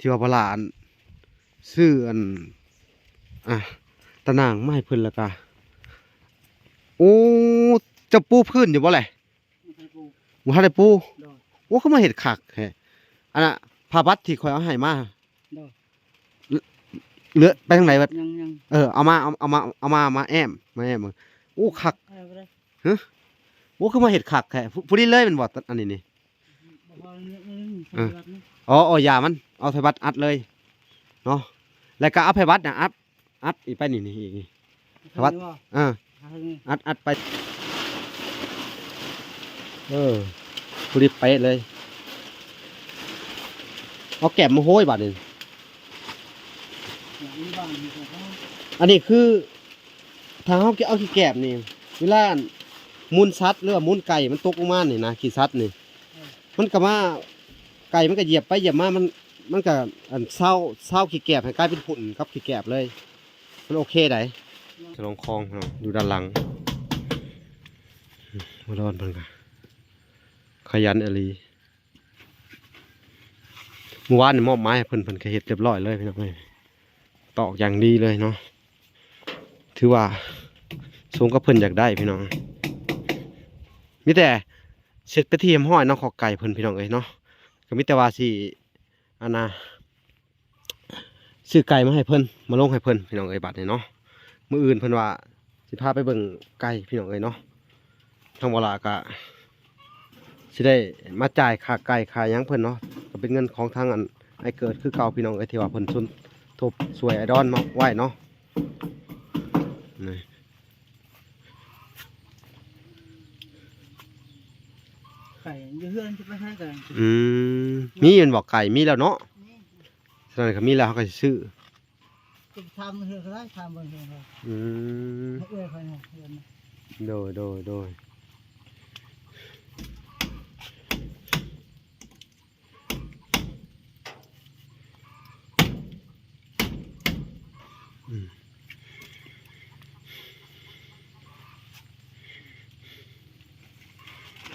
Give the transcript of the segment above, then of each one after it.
ທີ່ວ່າບໍ່ຫຼ້າອັນ ຊື້ອັນ ອ່າ ຕາໜ່າງມາໃຫ້ເພິ່ນ ແລ້ວກະ ໂອ້ ເຈົ້າປູພື້ນຢູ່ບໍ່ແຫຼະ? ບໍ່ທັນໄດ້ປູ. ບໍ່ທັນໄດ້ປູ. ໂດຍ. ໂອ້ ຄືມາເຮັດຄັກແທ້. ອັນນ່ະ ຜ້າບັດທີ່ຂ້ອຍເອົາໃຫ້ມາ ໂດຍ ເຫຼືອໄປທາງໃດບັດ? ຍັງໆ. ເອີ ເອົາມາ ເອົາ ເອົາມາ ເອົາມາ ມາແອ້ມ ມາແອ້ມເບິ່ງ. ໂອ້ ຄັກ. ເອົາໄປເລີຍ. ຮະ? ໂອ້ ຄືມາເຮັດຄັກແທ້. ຜູ້ ຜູ້ນີ້ເລີຍແມ່ນບໍ່ ອັນນີ້ນີ້? ບໍ່ພໍ ເອີ ເອີ ເອີ ຢາມັນ ເອົາໄພບັດອັດເລີຍເນາະ ແລ້ວກໍເອົາໄພບັດນະອັດ ອັດອີກໄປນີ້ ນີ້ອີກນີ້ ໄພບັດ ເອີ ອັດ ອັດໄປ ເອີ ພໍດີເປະເລີຍ ເອົາແກບມາໂຮຍບາດນີ້ ອັນນີ້ຄື ຖ້າເຮົາເອົາຂີ້ແກບນີ້ ເວລາມູນສັດ ຫຼືວ່າມູນໄກ່ມັນຕົກລົງມານີ້ນະ ຂີ້ສັດນີ້ ມັນກໍມາ ໄກ່ມັນກໍຢຽບໄປຢຽບມາ ມັນ ມັນກໍ ອັນ ເຊົາ ເຊົາຂີ້ແກບໃຫ້ກາຍເປັນຝຸ່ນກັບຂີ້ແກບເລີຍ ມັນໂອເຄໃດ໋. ສະຫຼອງຄອງເນາະ ຢູ່ດ້ານຫຼັງ ບໍ່ຮ້ອນເພິ່ນກໍຂະຫຍັນອີ່ຫຼີ. ມື້ວານນີ້ມອບໝາຍໃຫ້ເພິ່ນ ເພິ່ນກໍເຮັດຮຽບຮ້ອຍເລີຍພີ່ນ້ອງເອີຍ ຕອກຢ່າງດີເລີຍເນາະ ຖືວ່າສົມກັບເພິ່ນຢາກໄດ້ພີ່ນ້ອງ ມີແຕ່ເສັດເປັນທີ່ຮຽບຮ້ອຍເນາະ ຂອງໄກ່ເພິ່ນພີ່ນ້ອງເອີຍເນາະ ກໍມີແຕ່ວ່າຊິ ອັນນ່າ ຊື້ໄກ່ມາໃຫ້ເພິ່ນ ມາລົງໃຫ້ເພິ່ນພີ່ນ້ອງເອີຍ ບາດນີ້ເນາະ ມື້ອື່ນເພິ່ນວ່າຊິພາໄປເບິ່ງໄກ່ພີ່ນ້ອງເອີຍເນາະ ທາງບໍ່ຫຼ້າກະຊິໄດ້ມາຈ່າຍຄ່າໄກ່ຄ່າຫຍັງເພິ່ນເນາະ ກໍເປັນເງິນຂອງທາງອັນອ້າຍເກີດຄືເກົ່າພີ່ນ້ອງເອີຍ ທີ່ວ່າເພິ່ນຊົນທົບຊ່ວຍອ້າຍດອນມາໄວ້ເນາະ ນີ້ ໄກ່ຢູ່ເຮືອນ ຊິໄປໃສໄກ່? ອືມ ມີແມ່ນບໍ່ໄກ່? ມີແລ້ວເນາະ ມີ ສະນັ້ນກໍມີແລ້ວ ເຮົາກໍຊິຊື້ ໄປຖາມເຮືອນກໍໄດ້ ຖາມເບິ່ງເຮືອນເຂົາ ອືມ ໃຫ້ເອື້ອຍຂ້ອຍນະ ເຮືອນນະ ໂດຍ ໂດຍ ໂດຍ ອືມ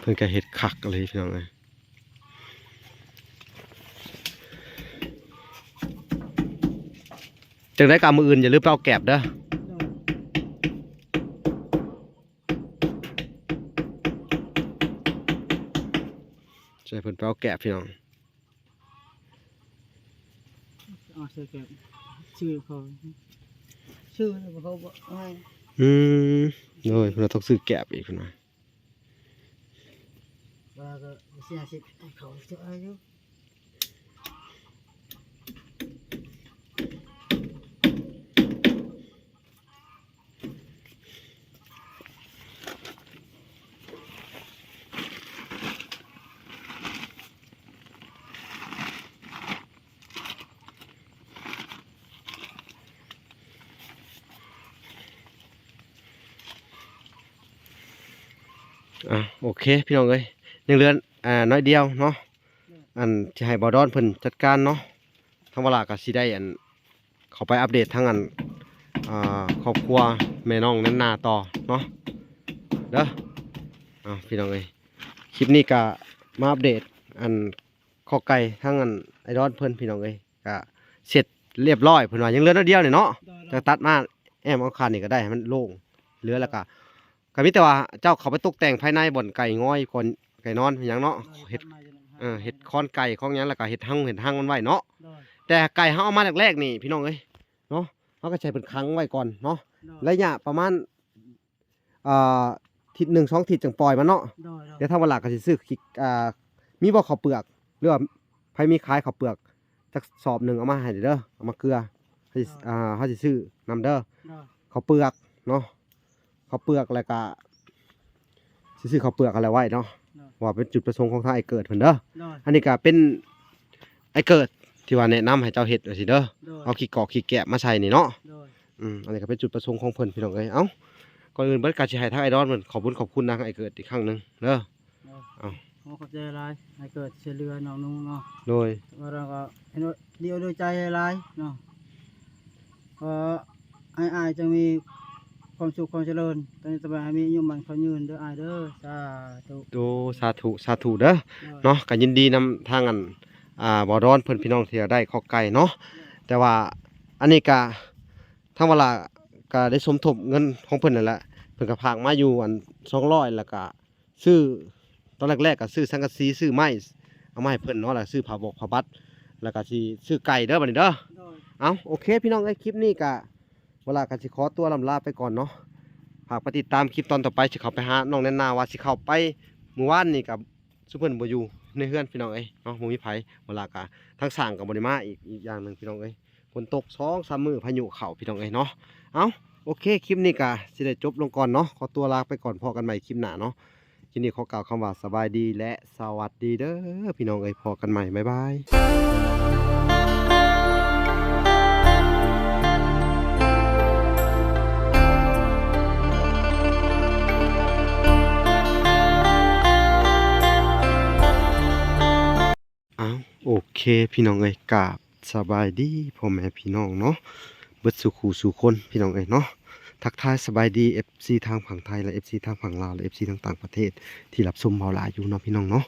ເພິ່ນກໍເຮັດຄັກອີ່ຫຼີພີ່ນ້ອງເອີຍ ຈັ່ງໃດກໍມື້ອື່ນຢ່າລືມໄປເອົາແກບເດີ ໂດຍ ໃຫ້ເພິ່ນໄປເອົາແກບພີ່ນ້ອງ ເອົາໃສ່ແກບ ຊື່ເຂົາ ຊື່ເຂົາບໍ່ໃຫ້ ອືມ ໂດຍ ເພິ່ນວ່າຕ້ອງຊື້ແກບອີກ ເພິ່ນວ່າ ວ່າກໍເສຍສິດໃຫ້ເຂົາເຈົ້າຢູ່ ອ່າ ໂອເຄ ພີ່ນ້ອງເອີຍ ຍັງເຫຼືອ ອ່າ ໜ້ອຍດຽວເນາະ ອັນ ຊິໃຫ້ບ່າວດອນເພິ່ນຈັດການເນາະ ທາງວາລາກໍຊິໄດ້ ອັນ ເຂົ້າໄປອັບເດດທາງ ອັນ ອ່າ ຄອບຄົວແມ່ນ້ອງແນນນາຕໍ່ເນາະ ເດີ ເອົາ ພີ່ນ້ອງເອີຍ ຄລິບນີ້ກໍມາອັບເດດ ອັນ ຄອກໄກ່ທາງ ອັນ ອ້າຍດອນເພິ່ນ ພີ່ນ້ອງເອີຍ ກໍເສັດລຽບຮ້ອຍ ເພິ່ນວ່າຍັງເຫຼືອໜ້ອຍດຽວນີ້ເນາະ ໂດຍໆ ຈະຕັດມາແອ້ມເອົາຄານນີ້ກໍໄດ້ ໃຫ້ມັນໂລ່ງ ເຫຼືອແລ້ວກໍ ກໍມີແຕ່ວ່າເຈົ້າເຂົ້າໄປຕົກແຕ່ງພາຍໃນ ບ່ອນໄກ່ງອຍ ບ່ອນໄກ່ນອນຫຍັງເນາະ ໂດຍ ເຮັດ ເອີ ເຮັດຄອນໄກ່ຄອນຫຍັງ ແລ້ວກໍເຮັດຮັງ ເຮັດຮັງມັນໄວ້ເນາະ ໂດຍ ແຕ່ໄກ່ເຮົາເອົາມາແລກໆນີ້ ພີ່ນ້ອງເອີຍ ເນາະ ເຮົາກໍໃຫ້ເພິ່ນຂັງໄວ້ກ່ອນເນາະ ໂດຍ ໄລຍະປະມານ ອ່າ ທິດໜຶ່ງສອງທິດຈັ່ງປ່ອຍມັນເນາະ ໂດຍໆ ແຕ່ທາງວາລາກໍຊິຊື້ ອ່າ ມີບໍ່ເຂົ້າເປືອກ ຫຼືວ່າໃຜມີຂາຍເຂົ້າເປືອກຈັກສອບໜຶ່ງ ເອົາມາໃຫ້ເດີ ເອົາມາເກືອ ເຮົາຊິ ໂດຍ ອ່າ ເຮົາຊິຊື້ນຳເດີ ໂດຍ ເຂົ້າເປືອກເນາະ ເຂົ້າເປືອກ ແລ້ວກະຊິຊື້ເຂົ້າເປືອກຫັ້ນແຫຼະໄວ້ເນາະ ໂດຍ ເພາະວ່າເປັນຈຸດປະສົງຂອງທາງອ້າຍເກີດເພິ່ນເດີ ໂດຍ ອັນນີ້ກະເປັນອ້າຍເກີດທີ່ວ່າແນະນຳໃຫ້ເຈົ້າເຮັດວ່າຊີ້ເດີ ໂດຍ ເອົາຂີ້ກອກຂີ້ແກບມາໃສ່ນີ້ເນາະ ໂດຍ ອືມ ອັນນີ້ກະເປັນຈຸດປະສົງຂອງເພິ່ນ ພີ່ນ້ອງເອີຍ ເອົ້າ ກ່ອນອື່ນເບິດກະຊິໃຫ້ທາງອ້າຍດອນເພິ່ນຂອບບຸນຂອບຄຸນນະ ອ້າຍເກີດອີກຄັ້ງໜຶ່ງເດີ ໂດຍ ເອົ້າ ຂໍຂອບໃຈຫຼາຍ ອ້າຍເກີດຊ່ວຍເຫຼືອນ້ອງນຸ່ງເນາະ ໂດຍ ແລ້ວກໍເຫັນວ່າດີອົກດີໃຈຫຼາຍເນາະ ຂໍໃຫ້ອ້າຍຈົ່ງມີຄວາມສຸກຄວາມຈະເລີນ ຕອນນີ້ຕໍ່ໄປໃຫ້ມີອາຍຸໝັ້ນຂວັນຍືນເດີອ້າຍເດີ ສາທຸ ໂອ້ ສາທຸ ສາທຸເດີ ໂດຍ ເນາະ ກໍຍິນດີນຳທາງອັນ ອ່າ ບໍ່ດອນເພິ່ນ ພີ່ນ້ອງ ທີ່ໄດ້ຄອກໄກ່ເນາະ. ແຕ່ວ່າອັນນີ້ກະ ທາງວາລາກະໄດ້ສົມທົບເງິນຂອງເພິ່ນນັ້ນແຫຼະ ເພິ່ນກະຝາກມາຢູ່ອັນ ສອງຮ້ອຍ ແລ້ວກະຊື້ ຕອນແລກໆກະຊື້ສັງກະສີ ຊື້ໄມ້ ເອົາມາໃຫ້ເພິ່ນເນາະ ແລ້ວຊື້ຜ້າບອກຜ້າບັດ ແລ້ວກະຊິຊື້ໄກ່ເດີບັດນີ້ເດີ. ໂດຍ ເອົ້າ ໂອເຄ ພີ່ນ້ອງເອີຍ ຄລິບນີ້ກະ ວາລາກະຊິຂໍຕົວລ່ຳລາໄປກ່ອນເນາະ. ຝາກໄປຕິດຕາມຄລິບຕອນຕໍ່ໄປ ຊິເຂົ້າໄປຫານ້ອງແນນນາ ວ່າຊິເຂົ້າໄປ. ມື້ວານນີ້ກະ ຊຸມເພິ່ນບໍ່ຢູ່ໃນເຮືອນ ພີ່ນ້ອງເອີຍເນາະ ບໍ່ມີໃຜ. ວາລາກະ ທາງຊ່າງກະບໍ່ໄດ້ມາອີກ ອີກຢ່າງໜຶ່ງ ພີ່ນ້ອງເອີຍ ຝົນຕົກສອງສາມມື້ ພາຍຸເຂົ້າ ພີ່ນ້ອງເອີຍເນາະ. ເອົ້າ ໂອເຄ ຄລິບນີ້ກະຊິໄດ້ຈົບລົງກ່ອນເນາະ ຂໍຕົວລາໄປກ່ອນ ພໍ້ກັນໃໝ່ຄລິບໜ້າເນາະ. ຄລິບນີ້ຂໍກ່າວຄຳວ່າສະບາຍດີ ແລະ ສະຫວັດດີເດີ ພີ່ນ້ອງເອີຍ ພໍ້ກັນໃໝ່ ບາຍບາຍ. ອ້າວ ໂອເຄ ພີ່ນ້ອງເອີຍ ກາບສະບາຍດີພໍ່ແມ່ພີ່ນ້ອງເນາະ ເບິດສູ່ຄູ່ສູ່ຄົນ ພີ່ນ້ອງເອີຍເນາະ. ທັກທາຍສະບາຍດີ ເອັຟຊີ ທາງຝັ່ງໄທ ແລະ ເອັຟຊີ ທາງຝັ່ງລາວ ແລະ ເອັຟຊີ ທາງຕ່າງປະເທດ ທີ່ຮັບຊົມເຮົາຫຼາຍຢູ່ເນາະ ພີ່ນ້ອງເນາະ.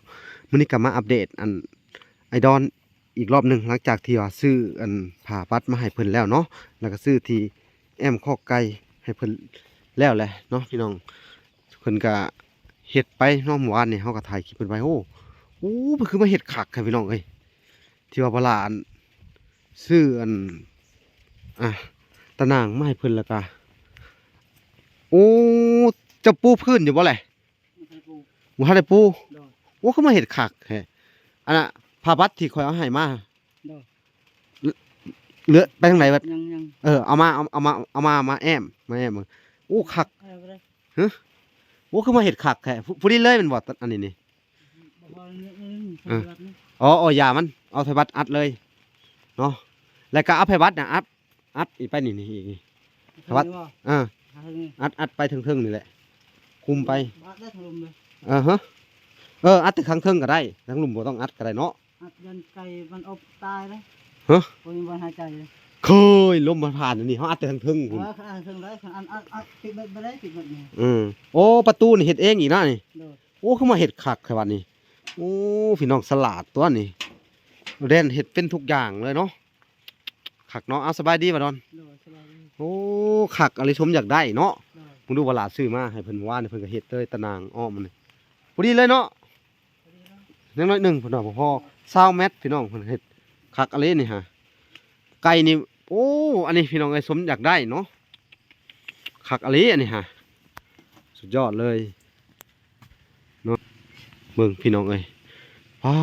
ມື້ນີ້ກະມາອັບເດດອັນ ໄອ້ດອນ ອີກລອບໜຶ່ງ ຫຼັງຈາກທີ່ວ່າຊື້ອັນຜ້າບັດມາໃຫ້ເພິ່ນແລ້ວເນາະ ແລ້ວກະຊື້ທີ່ແອ້ມຄອກໄກ່ໃຫ້ເພິ່ນແລ້ວແຫຼະເນາະ ພີ່ນ້ອງ. ເພິ່ນກະເຮັດໄປເນາະ ມື້ວານນີ້ເຮົາກະຖ່າຍຄລິບເພິ່ນໄວ້. ໂອ້ ໂອ້ ເພິ່ນຄືມາເຮັດຄັກແທ້ ພີ່ນ້ອງເອີຍ ທີ່ວ່າວາລາອັນ ຊື້ອັນ ອ່າ ຕາໜ່າງມາໃຫ້ເພິ່ນ ແລ້ວກະ ໂອ້ ເຈົ້າປູພື້ນຢູ່ບໍ່ແຫຼະ? ບໍ່ທັນໄດ້ປູ ບໍ່ທັນໄດ້ປູ. ໂດຍ ໂອ້ ຄືມາເຮັດຄັກແທ້. ອັນນ່າ ຜ້າບັດທີ່ຂ້ອຍເອົາໃຫ້ມາ ໂດຍ ເຫຼືອໄປທາງໃດບັດ? ຍັງ ຍັງ ເອີ ເອົາມາ ເອົາ ເອົາມາ ເອົາມາ ມາແອ້ມ ມາແອ້ມເບິ່ງ. ໂອ້ ຄັກ ເອີ ບໍ່ໄດ້ ຮະ ໂອ້ ຄືມາເຮັດຄັກແທ້. ຜູ້ ຜູ້ນີ້ເລີຍແມ່ນບໍ່ ອັນນີ້ນີ້? ບໍ່ພໍ ເອີ ເອີ ເອີ ອໍ ເອີ ຢາມັນ ເອົາໄພບັດອັດເລີຍເນາະ ແລ້ວກະເອົາໄພບັດນະອັດ ອັດອີກໄປນີ້ ນີ້ອີກນີ້ ໄພບັດ ເອີ ອັດ ອັດໄປເທິງໆນີ້ແຫຼະ ຄຸມໄປ ອັດໄດ້ທາງລຸ່ມເລີຍ. ເອີ ຮະ ເອີ ອັດແຕ່ທາງເທິງກະໄດ້ ທາງລຸ່ມບໍ່ຕ້ອງອັດກະໄດ້ເນາະ. ອັດຢ້ານໄກ່ມັນອົບຕາຍເດ້. ຮະ ບໍ່ມີບ່ອນຫາຍໃຈເລີຍ. ເຄີຍ ລົມມັນຜ່ານອັນນີ້ ເຮົາອັດແຕ່ທາງເທິງພຸ້ນ. ເອີ ອັດທາງເທິງໄດ້ ອັດ ອັດ ປິດເບິດບໍ່ໄດ້ ປິດເບິດນີ້. ອື ໂອ້ ປະຕູນີ້ເຮັດເອງອີກນະນີ້. ໂດຍ ໂອ້ ຄືມາເຮັດຄັກແທ້ບັດນີ້. ໂອ້ ພີ່ນ້ອງສະຫຼາດຕົວະນີ້ ແລ່ນເຮັດເປັນທຸກຢ່າງເລີຍເນາະ. ຄັກເນາະ. ເອົາ ສະບາຍດີບ່າວດອນ. ໂດຍ ສະບາຍດີ. ໂອ້ ຄັກອີ່ຫຼີ ສົມຢາກໄດ້ເນາະ. ໂດຍ ເບິ່ງດູ ວາລາຊື້ມາໃຫ້ເພິ່ນວານ ເພິ່ນກະເຮັດເລີຍ ຕາໜ່າງອ້ອມນີ້ ພໍດີເລີຍເນາະ. ຍັງໜ້ອຍໜຶ່ງເພິ່ນວ່າບໍ່ພໍ ຊາວແມັດ ພີ່ນ້ອງ ເພິ່ນເຮັດຄັກອີ່ຫຼີນີ້ຫາ. ໄກ່ນີ້ ໂອ້ ອັນນີ້ພີ່ນ້ອງເອີຍ ສົມຢາກໄດ້ເນາະ ຄັກອີ່ຫຼີອັນນີ້ຫາ ສຸດຍອດເລີຍເນາະ. ເບິ່ງພີ່ນ້ອງເອີຍ ວ້າ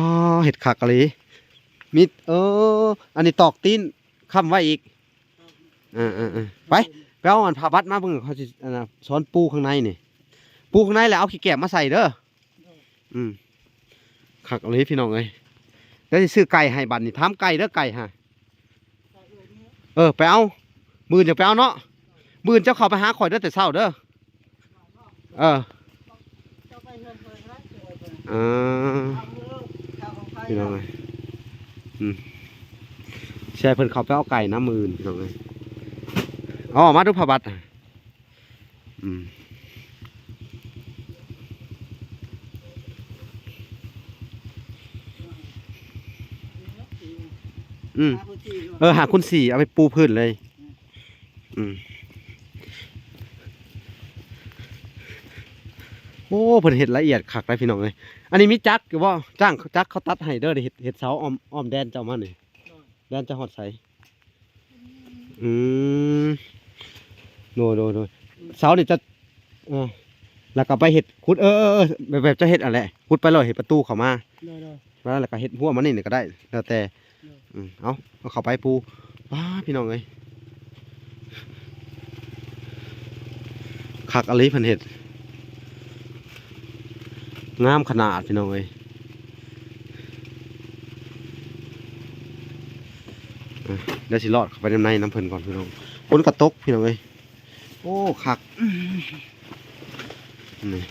ເຮັດຄັກອີ່ຫຼີ ມີ ເອີ ອັນນີ້ຕອກຕີນຄ້ຳໄວ້ອີກ. ເອີໆໆ ໄປ ໄປເອົາອັນຜ້າບັດມາເບິ່ງ ເຂົາຊິ ອັນນ່າ ສອນປູຂ້າງໃນນີ້ ປູຂ້າງໃນແລ້ວເອົາຂີ້ແກບມາໃສ່ເດີ. ອືມ ຄັກອີ່ຫຼີພີ່ນ້ອງເອີຍ ດຽວຊິຊື້ໄກ່ໃຫ້ບັດນີ້ ຖາມໄກ່ເດີ ໄກ່ຫາ. ເອີ ໄປເອົາ ມື້ອື່ນຈັ່ງໄປເອົາເນາະ ມື້ອື່ນເຈົ້າເຂົ້າໄປຫາຂ້ອຍເດີ ແຕ່ເຊົ້າເດີ. ເອີ ເອີ ພີ່ນ້ອງເອີຍ ອືມ ຊິໃຫ້ເພິ່ນເຂົ້າໄປເອົາໄກ່ນຳມື້ອື່ນ ພີ່ນ້ອງເອີຍ. ເອົາມາດູຜ້າບັດ ອືມ ອືມ ເອີ ຫ້າຄູນສີ່ ເອົາໄປປູພື້ນເລີຍ. ອືມ ໂອ້ ເພິ່ນເຮັດລະອຽດຄັກເດ້ພີ່ນ້ອງເອີຍ. ອັນນີ້ມີຈັກຢູ່ບໍ່? ຈ້າງຈັກເຂົາຕັດໃຫ້ເດີ ເຮັດ ເຮັດເສົາອ້ອມ ອ້ອມແດນເຈົ້າມານີ້ ແດນເຈົ້າຮອດໃສ? ອືມ ໂດຍໆໆ ເສົານີ້ຈະ ເອີ ແລ້ວກໍໄປເຮັດ ຂຸດ ເອີໆໆ ແບບ ແບບຈະເຮັດຫັ້ນແຫຼະ ຂຸດໄປແລ້ວເຮັດປະຕູເຂົ້າມາ. ໂດຍໆ ແລ້ວ ແລ້ວກໍເຮັດຮົ້ວມານີ້ກໍໄດ້ ແລ້ວແຕ່. ໂດຍ ອືມ ເອົາ ເອົາເຂົ້າໄປປູ. ປ້າ ພີ່ນ້ອງເອີຍ ຄັກອີ່ຫຼີເພິ່ນເຮັດ ງາມຂະໜາດ ພີ່ນ້ອງເອີຍ. ອ່ະ ດຽວຊິລອດເຂົ້າໄປນຳໃນນຳເພິ່ນກ່ອນ ພີ່ນ້ອງ. ຝົນກໍຕົກ ພີ່ນ້ອງເອີຍ. ໂອ້ ຄັກ ນີ້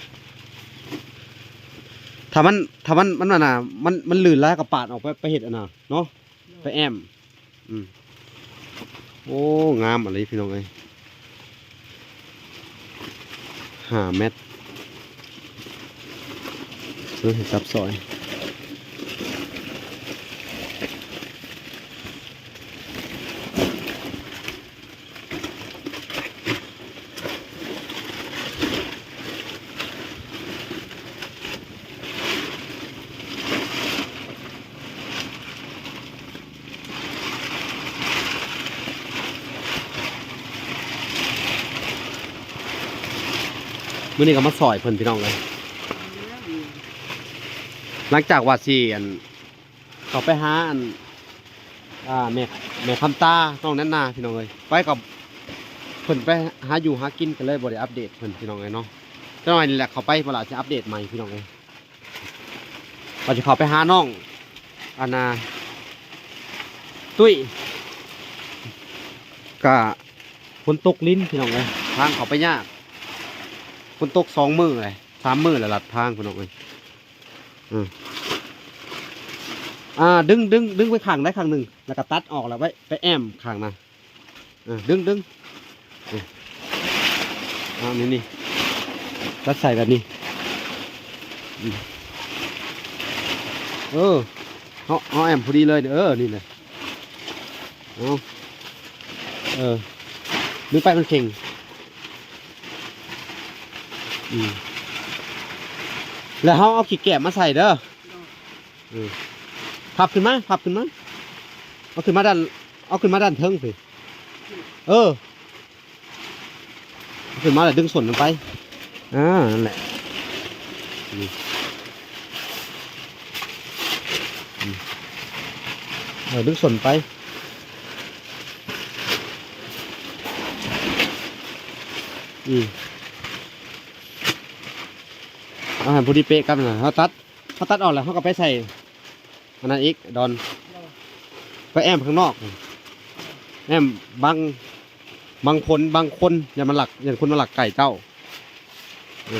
ຖ້າມັນ ຖ້າມັນ ມັນ ມັນ ມັນ ມັນລື່ນຫຼາຍກໍປາດອອກໄປ ໄປເຮັດອັນນ່າເນາະ ໄປແອ້ມ. ອືມ ໂອ້ ງາມອີ່ຫຼີພີ່ນ້ອງເອີຍ ຫ້າແມັດ. ເອີ ຈັບຊອຍ ມື້ນີ້ກໍມາຊ່ອຍເພິ່ນພີ່ນ້ອງເອີຍ. ຫຼັງຈາກວ່າຊິ ອັນ ເຂົ້າໄປຫາ ອັນ ອ່າ ແມ່ ແມ່ຄຳຕາ ນ້ອງແນນນາ ພີ່ນ້ອງເອີຍ ໄປກັບເພິ່ນໄປຫາຢູ່ຫາກິນ ກໍເລີຍບໍ່ໄດ້ອັບເດດເພິ່ນ ພີ່ນ້ອງເອີຍເນາະ. ຈັກໜ່ອຍນີ້ແຫຼະ ເຂົ້າໄປ ເວລາຊິອັບເດດໃໝ່ ພີ່ນ້ອງເອີຍ. ວ່າຊິເຂົ້າໄປຫານ້ອງ ອັນນ່າ ຕຸ້ຍ ກະຝົນຕົກລິນ ພີ່ນ້ອງເອີຍ ທາງເຂົ້າໄປຍາກ. ຝົນຕົກສອງມື້ແຫຼະ ສາມມື້ແລ້ວ ລັດທາງ ພີ່ນ້ອງເອີຍ. ອືມ ອ່າ ດຶງ ດຶງ ດຶງໄປຂ້າງໃດຂ້າງໜຶ່ງ ແລ້ວກໍຕັດອອກ ແລ້ວໄປ ໄປແອ້ມຂ້າງນະ. ເອີ ດຶງ ດຶງ ເອີ ເອົາ ນີ້ ນີ້ ຕັດໃສ່ແບບນີ້. ອືມ ເອີ ເຮົາ ເຮົາແອ້ມພໍດີເລີຍ ເອີ ນີ້ແຫຼະ. ເອົາ ເອີ ດຶງໄປ ມັນເຄັ່ງ. ອືມ ແລ້ວເຮົາເອົາຂີ້ແກບມາໃສ່ເດີ. ເອີ ພັບຂຶ້ນມາ ພັບຂຶ້ນມາ ເອົາຂຶ້ນມາດ້ານ ເອົາຂຶ້ນມາດ້ານເທິງພີ້. ເອີ ເອົາຂຶ້ນມາແລ້ວດຶງສົ້ນມັນໄປ. ອ່າ ນັ້ນແຫຼະ. ອືມ ອືມ ເອີ ດຶງສົ້ນໄປ. ອືມ ເອົາໃຫ້ພໍດີເປະກັນນະ ເຮົາຕັດ ເຮົາຕັດອອກແລ້ວ ເຮົາກໍໄປໃສ່ອັນນັ້ນອີກ ດອນ ໄປແອ້ມຂ້າງນອກ ແອ້ມບັງ ບັງຄົນ ບັງຄົນ ຢ້ານມັນລັກ ຢ້ານຄົນມາລັກໄກ່ເຈົ້າ. ເອີ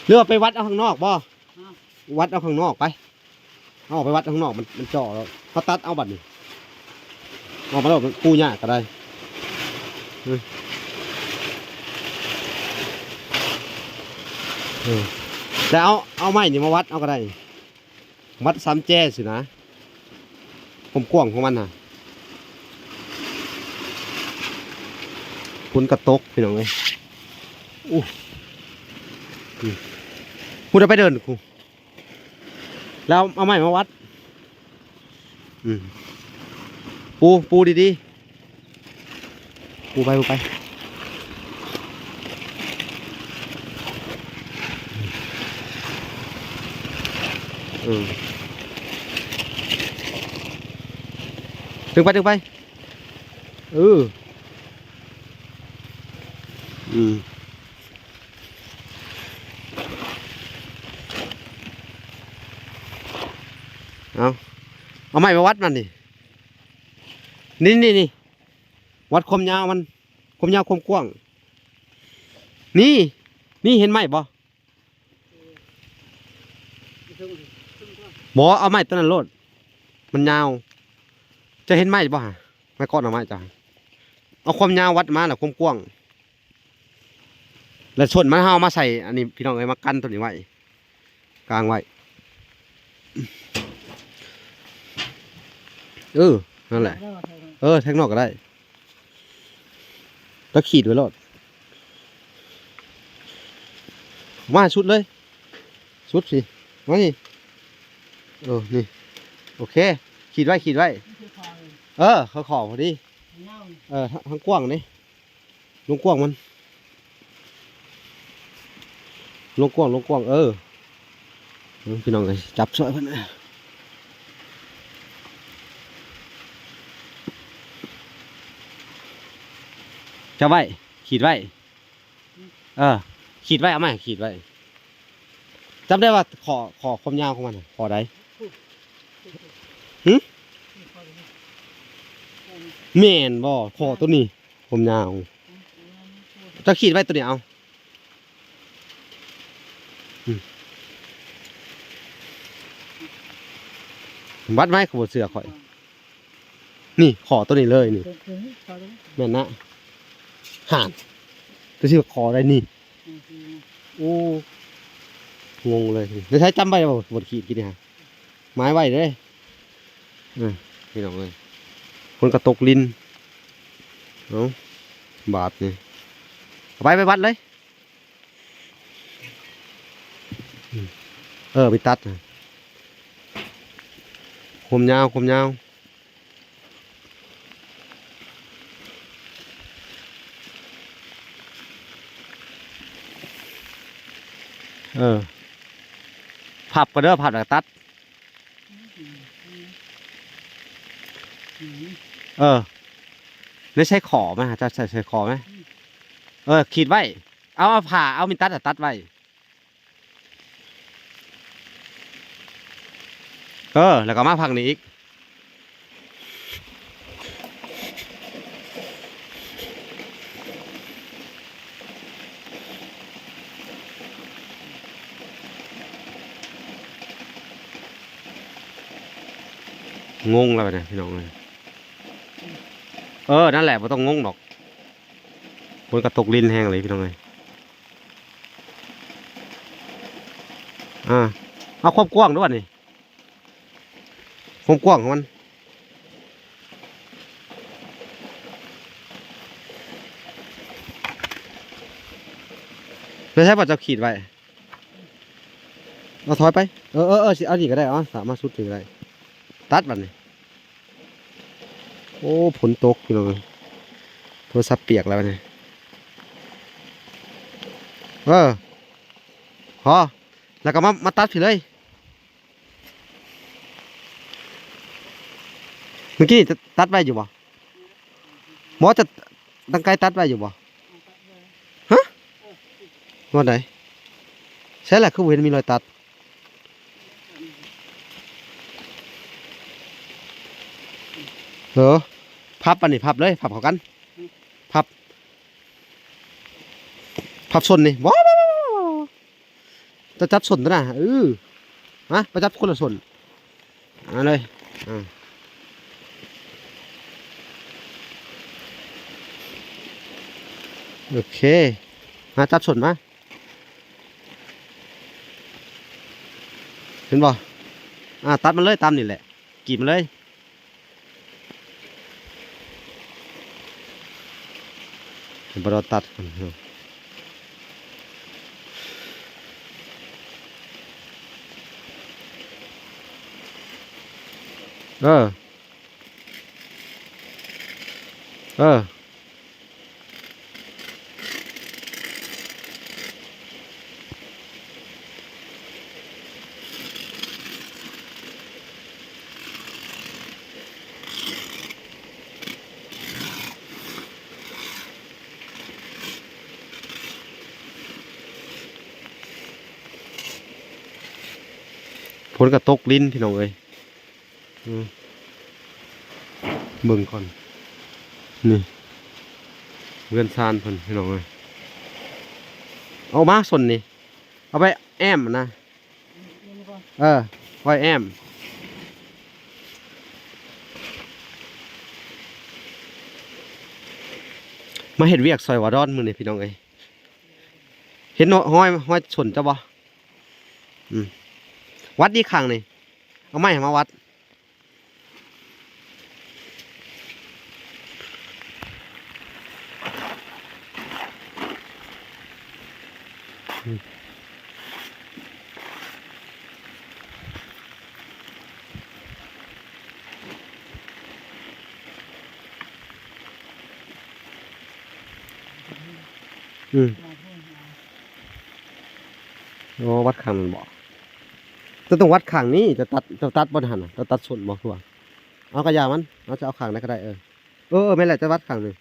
ຫຼືວ່າໄປວັດເອົາຂ້າງນອກບໍ່? ວັດເອົາຂ້າງນອກໄປ. ເອົາອອກໄປວັດຂ້າງນອກ ມັນ ມັນເຈາະແລ້ວ ເຮົາຕັດເອົາບັດນີ້ ອອກມາໂລດ ປູຫຍ້າກໍໄດ້. ເອີ ເອີ ແຕ່ເອົາ ເອົາໄມ້ນີ້ມາວັດເອົາກໍໄດ້ ວັດສາມແຈຊີ້ນະ ຄວາມກວ້າງຂອງມັນນະ. ຝົນກະຕົກ ພີ່ນ້ອງເອີຍ. ໂອ້ ອືມ ພຸ້ນ ໄປເດີນພຸ້ນ ແລ້ວເອົາໄມ້ມາວັດ. ອືມ ປູ ປູດີໆ ປູໄປ ປູໄປ. ເອີ ດຶງໄປ ດຶງໄປ. ເອີ ອືມ ເອົາ ເອົາໄມ້ມາວັດມັນນີ້ ນີ້ ນີ້ ນີ້ ວັດຄວາມຍາວມັນ ຄວາມຍາວຄວາມກວ້າງ ນີ້ ນີ້ ເຫັນໄມ້ບໍ່? ບໍ່ ເອົາໄມ້ຕົວນັ້ນໂລດ ມັນຍາວ. ເຈົ້າເຫັນໄມ້ບໍ່ຫະ? ໄມ້ກ້ອນເອົາໄມ້ເຈົ້າ ເອົາຄວາມຍາວວັດມາ ແລ້ວຄວາມກວ້າງ ແລ້ວສົ້ນມັນ ເຮົາເອົາມາໃສ່ອັນນີ້ ພີ່ນ້ອງເອີຍ ມາກັນຕົວນີ້ໄວ້ ກາງໄວ້. ເອີ ນັ້ນແຫຼະ ເອີ ແທງນອກກໍໄດ້. ແລ້ວຂີດໄວ້ໂລດ ມາໃຫ້ສຸດເລີຍ ສຸດພີ້ ມານີ້ ເອີ ນີ້ ໂອເຄ ຂີດໄວ້ ຂີດໄວ້ ເອີ ຂໍໆ ພໍດີ ເອີ ທາງກວ້າງນີ້ ລວງກວ້າງມັນ ລວງກວ້າງ ລວງກວ້າງ ເອີ ເບິ່ງ ພີ່ນ້ອງເອີຍ ຈັບຊ່ອຍເພິ່ນ ຈັບໄວ້ ຂີດໄວ້ ເອີ ຂີດໄວ້ ເອົາມາຂີດໄວ້ ຈຳໄດ້ວ່າ ຂໍ້ ຂໍ້ຄວາມຍາວຂອງມັນນະ ຂໍ້ໃດ? ຫຶ? ແມ່ນບໍ່? ຂໍ້ໂຕນີ້ ຄວາມຍາວ ເຈົ້າຂີດໄວ້ໂຕນີ້ ເອົາ ອືມ ວັດໄວ້ ເຂົາບໍ່ເຊື່ອຂ້ອຍ ນີ້ ຂໍ້ໂຕນີ້ເລີຍນີ້ ແມ່ນນະ ຫານ ແຕ່ຊິຂໍໄດ້ນີ້ ໂອ້ ງົງເລີຍ ໄດ້ໃຊ້ຈຳໄວ້ບໍ່? ບົດຂີດກີ້ນີ້ຫາ ໝາຍໄວ້ເດ້ ເອີ ພີ່ນ້ອງເອີຍ ຝົນກະຕົກລິນ ເອົາ ບາດນີ້ ເອົາໄປ ໄປວັດເລີຍ ເອີ ໄປຕັດ ຄວາມຍາວ ຄວາມຍາວ. ເອີ ພັບກໍເດີ ພັບແລ້ວກໍຕັດ. ເອີ ໄດ້ໃຊ້ຂໍມາ ຈະໃຊ້ ໃຊ້ຂໍມາ. ເອີ ຂີດໄວ້ ເອົາ ເອົາຜ້າ ເອົາມີດຕັດ ຕັດໄວ້. ເອີ ແລ້ວກໍມາພັກນີ້ອີກ. ງົງແລ້ວບັດນີ້ພີ່ນ້ອງເອີຍ. ເອີ ນັ້ນແຫຼະ ບໍ່ຕ້ອງງົງດອກ. ຝົນກໍຕົກລິນແຮງເລີຍພີ່ນ້ອງເອີຍ. ອ່າ ເອົາຄວາມກວ້າງດ້ວຍນີ້ ຄວາມກວ້າງຂອງມັນ. ແລ້ວໃຊ້ບໍ່ເຈົ້າຂີດໄວ້? ເອົາຖອຍໄປ. ເອີ ເອີ ເອີ ຊິເອົານີ້ກໍໄດ້ ເອົາ ສາມາດສຸດນີ້ກໍໄດ້. ຕັດບັດນີ້. ໂອ້ ຝົນຕົກພີ່ນ້ອງເອີຍ ໂທລະສັບປຽກແລ້ວບັດນີ້. ເອີ ພໍ ແລ້ວກໍມາ ມາຕັດພີ້ເລີຍ. ເມື່ອກີ້ຕັດ ຕັດໄວ້ຢູ່ບໍ່? ບໍ່ ຈະ ຕັ້ງໄກຕັດໄວ້ຢູ່ບໍ່? ຮະ? ບ່ອນໃດ? ໃສລະ ຄືບໍ່ເຫັນມີລອຍຕັດ? ເອີ ພັບອັນນີ້ ພັບເລີຍ ພັບເຂົ້າກັນ ພັບ ພັບສົ້ນນີ້. ບໍ່ ບໍ່ ບໍ່ ບໍ່ ບໍ່ ຈະຈັບສົ້ນຕົວນະ. ເອີ ມາ ໄປຈັບຄົນລະສົ້ນ. ມາເລີຍ ອ່າ ໂອເຄ ມາຈັບສົ້ນມາ. ເຫັນບໍ່? ອ່າ ຕັດມັນເລີຍ ຕາມນີ້ແຫຼະ ກຣີດມັນເລີຍ. ບໍ່ໄດ້ຕັດ ເອີ ເອີ. ຝົນກໍຕົກລິນ ພີ່ນ້ອງເອີຍ. ອືມ ເບິ່ງກ່ອນ ນີ້ ເຮືອນຊານເພິ່ນ ພີ່ນ້ອງເອີຍ. ເອົາມາສົ້ນນີ້ ເອົາໄປແອ້ມນະ. ເອີ ໄວ້ແອ້ມ. ມາເຮັດວຽກຊ່ອຍວາດອນມື້ນີ້ ພີ່ນ້ອງເອີຍ. ເຫັນຮອຍ ຮອຍສົ້ນເຈົ້າບໍ່? ອືມ ວັດອີກຂ້າງນີ້ ເອົາໄມ້ໃຫ້ມາວັດ. ອືມ ໂອ້ ວັດຂ້າງນັ້ນບໍ? ເຈົ້າຕ້ອງວັດຂ້າງນີ້ ເຈົ້າຕັດ ເຈົ້າຕັດບ່ອນຫັ້ນນະ ເຈົ້າຕັດສົ້ນບໍ່? ຄືວ່າ ເອົາກະຢ່າມັນ ເອົາ ຈະເອົາຂ້າງໃດກໍໄດ້. ເອີ ເອີ ເອີ ແມ່ນແຫຼະ ຈະວັດຂ້າງນີ້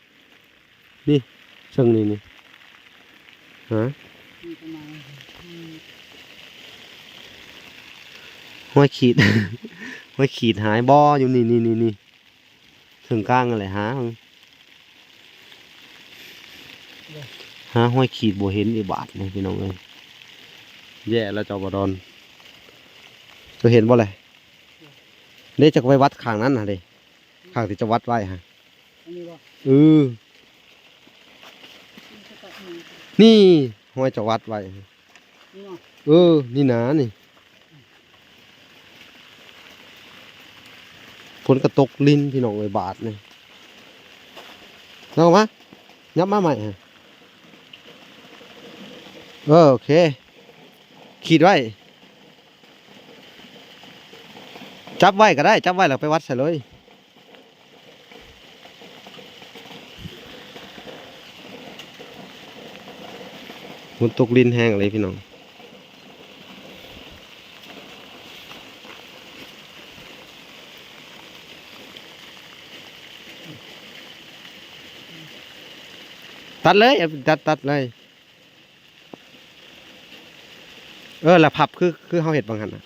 ນີ້ ເຊິ່ງນີ້ ນີ້ ຮະ ຮອຍຂີດ ຮອຍຂີດຫາຍບໍ່? ຢູ່ນີ້ ນີ້ ນີ້ ນີ້ ເທິງກາງຫັ້ນແຫຼະ ຫາ ຫາຮອຍຂີດບໍ່ເຫັນອີກບາດນີ້ ພີ່ນ້ອງເອີຍ. ແຍ່ແລ້ວເຈົ້າບໍ່ດອນ ເຈົ້າເຫັນບໍ່ແລະ? ເດ້ ເຈົ້າກໍໄປວັດຂ້າງນັ້ນຫັ້ນເດ້ ຂ້າງທີ່ເຈົ້າວັດໄວ້ຫັ້ນ. ອັນນີ້ບໍ່? ເອີ ນີ້ຮອຍເຈົ້າວັດໄວ້. ນີ້ເນາະ? ເອີ ນີ້ນານີ້. ຝົນກໍຕົກລິນ ພີ່ນ້ອງເອີຍ ບາດນີ້. ເອົາມາ ຫຍັບມາໃໝ່. ເອີ ໂອເຄ ຂີດໄວ້. ຈັບໄວ້ກໍໄດ້ ຈັບໄວ້ແລ້ວໄປວັດໃສ່ເລີຍ. ຝົນຕົກລິນແຮງເລີຍ ພີ່ນ້ອງ. ຕັດເລີຍ ເອົາຕັດ ຕັດເລີຍ. ເອີ ແລ້ວພັບຄື ຄືເຮົາເຮັດບາງຫັ້ນນະ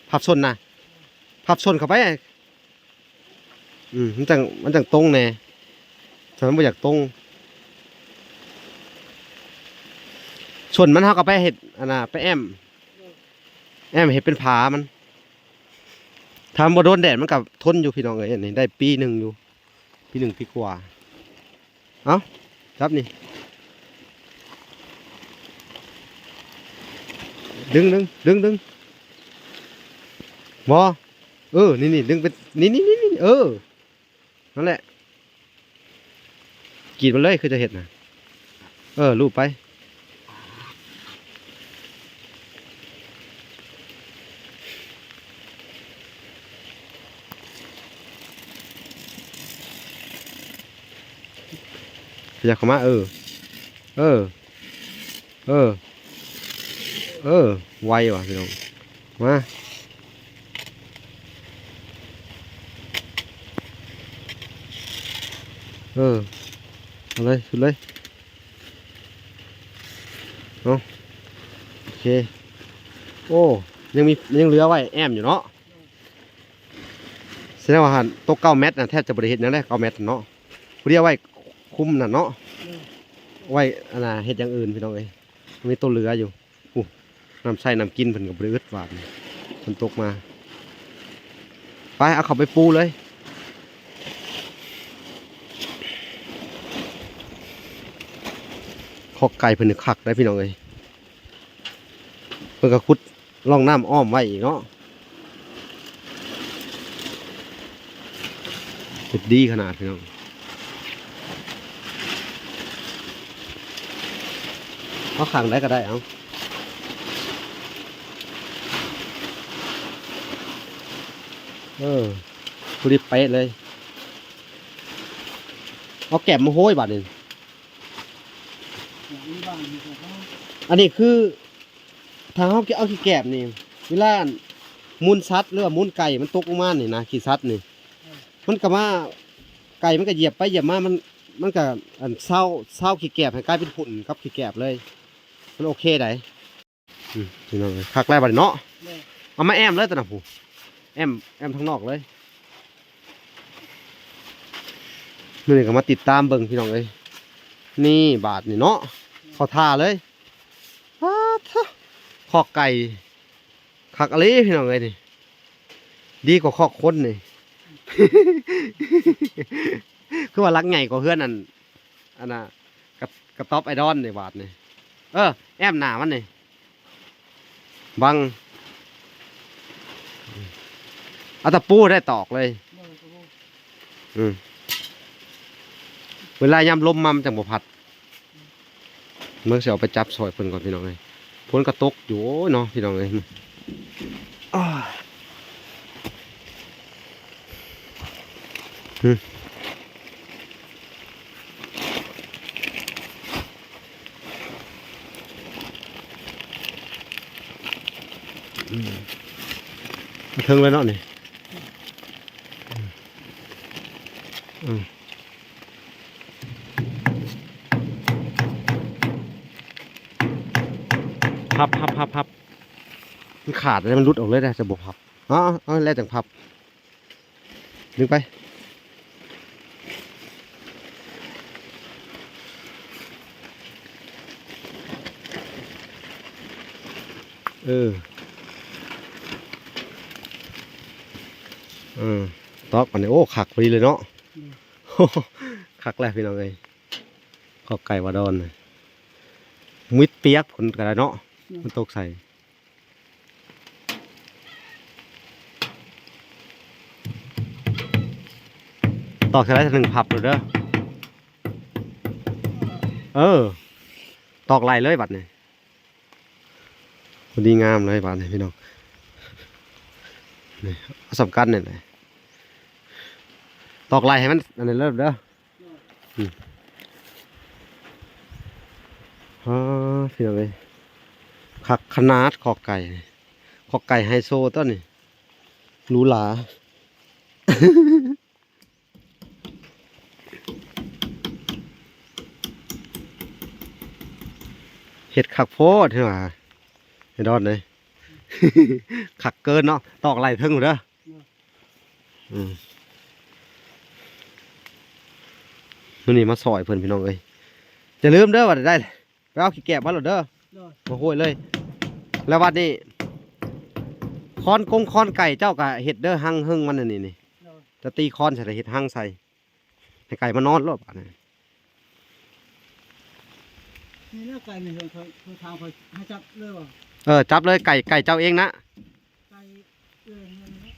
ພັບສົ້ນນະ ພັບສົ້ນເຂົ້າໄປ. ອືມ ມັນຈັ່ງ ມັນຈັ່ງຕົງແດ່ ຖ້າມັນບໍ່ຢາກຕົງ ສົ້ນມັນເຮົາກໍໄປເຮັດ ອັນນ່າ ໄປແອ້ມ ແອ້ມເຮັດເປັນຝາມັນ. ຖ້າມັນບໍ່ໂດນແດດມັນກໍທົນຢູ່ພີ່ນ້ອງເອີຍ. ອັນນີ້ໄດ້ປີໜຶ່ງຢູ່ ປີໜຶ່ງປີກວ່າ. ເອົາ ຈັບນີ້ ດຶງ ດຶງ ດຶງ ດຶງ ບໍ່ ເອີ ນີ້ ນີ້ ດຶງເປັນ ນີ້ ນີ້ ນີ້ ນີ້ ເອີ ນັ້ນແຫຼະ ກຣີດມັນເລີຍ ຄືຈະເຮັດນະ ເອີ ລູບໄປ. ຂະຫຍັບເຂົ້າມາ ເອີ ເອີ ເອີ ເອີ ໄວວ່ະພີ່ນ້ອງ ມາ ເອີ ເອົາເລີຍ ສຸດເລີຍ. ເນາະ ໂອເຄ ໂອ້ ຍັງມີ ຍັງເຫຼືອໄວ້ແອ້ມຢູ່ເນາະ. ສະແດງວ່າຫັ້ນຕົກເກົ້າແມັດນະ ແທບຈະບໍ່ໄດ້ເຮັດຫຍັງເດ້ ເກົ້າແມັດເນາະ ຜູ້ດຽວໄວ້ຄຸມນັ້ນເນາະ ໄວ້ ອັນນ່າ ເຮັດຢ່າງອື່ນພີ່ນ້ອງເອີຍ ມີຕົວເຫຼືອຢູ່. ໂອ້ ນ້ຳໃຊ້ນ້ຳກິນເພິ່ນກໍບໍ່ໄດ້ອຶດ ຫວານ ເພິ່ນຕົກມາ. ໄປ ເອົາເຂົ້າໄປປູເລີຍ. ຄອກໄກ່ເພິ່ນນີ້ຄັກໄດ໋ພີ່ນ້ອງເອີຍ ເພິ່ນກໍຂຸດ ຮ່ອງນ້ຳອ້ອມໄວ້ອີກເນາະ ເຮັດດີຂະໜາດພີ່ນ້ອງ. ເອົາຂ້າງໃດກໍໄດ້ ເອົາ ເອີ ພໍດີເປະເລີຍ. ເອົາແກບມາໂຮຍບາດນີ້. ອັນນີ້ຄື ຖ້າເຮົາເອົາຂີ້ແກບນີ້ ເວລາມູນສັດ ຫຼືວ່າມູນໄກ່ມັນຕົກລົງມານີ້ນະ ຂີ້ສັດນີ້ ມັນກໍມາ ໄກ່ມັນກໍຢຽບໄປຢຽບມາ ມັນ ມັນກໍ ອັນ ເຊົາ ເຊົາຂີ້ແກບໃຫ້ກາຍເປັນຝຸ່ນກັບຂີ້ແກບເລີຍ ມັນໂອເຄໃດ໋. ອືມ ພີ່ນ້ອງເອີຍ ຄັກແລ້ວບາດນີ້ເນາະ ເອົາມາແອ້ມເລີຍຕົວນັ້ນ ຜູ້ ແອ້ມ ແອ້ມທາງນອກເລີຍ. ມື້ນີ້ກໍມາຕິດຕາມເບິ່ງພີ່ນ້ອງເອີຍ ນີ້ບາດນີ້ເນາະ ເຂົ້າທ່າເລີຍ. ປາດໂທ້ ຄອກໄກ່ຄັກອີ່ຫຼີພີ່ນ້ອງເອີຍນີ້ ດີກວ່າຄອກຄົນນີ້ ຄືວ່າຫຼັງໃຫຍ່ກວ່າເຮືອນ ອັນ ອັນນ່າ ກະ ກະຕ໊ອບໄອດອນນີ້ບາດນີ້ ເອີ ແອ້ມໜ້າມັນນີ້ ບັງ ເອົາຕະປູໄດ້ຕອກເລີຍ ອືມ ເວລາຍາມລົມມາມັນຈັ່ງບໍ່ພັດ. ເບິ່ງ ຊິເອົາໄປຈັບຊ່ອຍເພິ່ນກ່ອນພີ່ນ້ອງເອີຍ ຝົນກໍຕົກຢູ່ ໂອ້ຍເນາະພີ່ນ້ອງເອີຍ ອ້າ ຫຶ ອືມ ມາເຖິງແລ້ວເນາະນີ້ ອືມ ພັບ ພັບ ພັບ ພັບ ມັນຂາດແລ້ວ ມັນຫຼຸດອອກເລີຍນະ ຈະບໍ່ພັບ ເອົາ ເອົາ ແລ້ວຈັ່ງພັບ ດຶງໄປ ເອີ ເອີ ຕອກບາດນີ້ ໂອ້ ຄັກພໍດີເລີຍເນາະ ອືມ ຄັກແລ້ວພີ່ນ້ອງເອີຍ ຄອກໄກ່ວາດອນ ມິດປຽກພຸ້ນກໍໄດ້ເນາະ ອືມ ມັນຕົກໃສ່ ຕອກເທົ່າໃດ ໜຶ່ງພັບໂລດເດີ ເອີ ຕອກໄລ່ເລີຍບາດນີ້ ພໍດີງາມເລີຍບາດນີ້ພີ່ນ້ອງ ນີ້ ເອົາສຳຄັນນີ້ແຫຼະ ຕອກໄລ່ໃຫ້ມັນອັນນັ້ນເລີຍເດີ. ອືມ ອາ ພີ່ນ້ອງເອີຍ ຄັກຂະໜາດ ຄອກໄກ່ນີ້ ຄອກໄກ່ໄຮໂຊຕົວນີ້ ຫຼູຫຼາ. ເຮັດຄັກໂພດ ເຫັນວ່າ ໄອ້ດອນເອີຍ ຄັກເກີນເນາະ ຕອກໄລ່ເທິງພຸ້ນເດີ. ອືມ ມື້ນີ້ມາຊ່ອຍເພິ່ນ ພີ່ນ້ອງເອີຍ ຢ່າລືມເດີ ວ່າໄດ້ ໄປເອົາຂີ້ແກບມາໂລດເດີ ໂດຍ ມາໂຮຍເລີຍ. ແລ້ວບັດນີ້ ຄອນກົງຄອນໄກ່ເຈົ້າກະເຮັດເດີ ຮັງເຮິງມັນອັນນີ້ນີ້ ໂດຍ ຈະຕີຄອນໃສ່ ເຮັດຮັງໃສ່ ໃຫ້ໄກ່ມານອນໂລດບາດນີ້. ນີ້ແຫຼະໄກ່ນີ້ ເພິ່ນ ເພິ່ນຖາມຂ້ອຍໃຫ້ຈັບເລີຍບໍ່? ເອີ ຈັບເລີຍ ໄກ່ ໄກ່ເຈົ້າເອງນະ? ໄກ່ເອື້ອຍເຮືອນນີ້ແຫຼະ.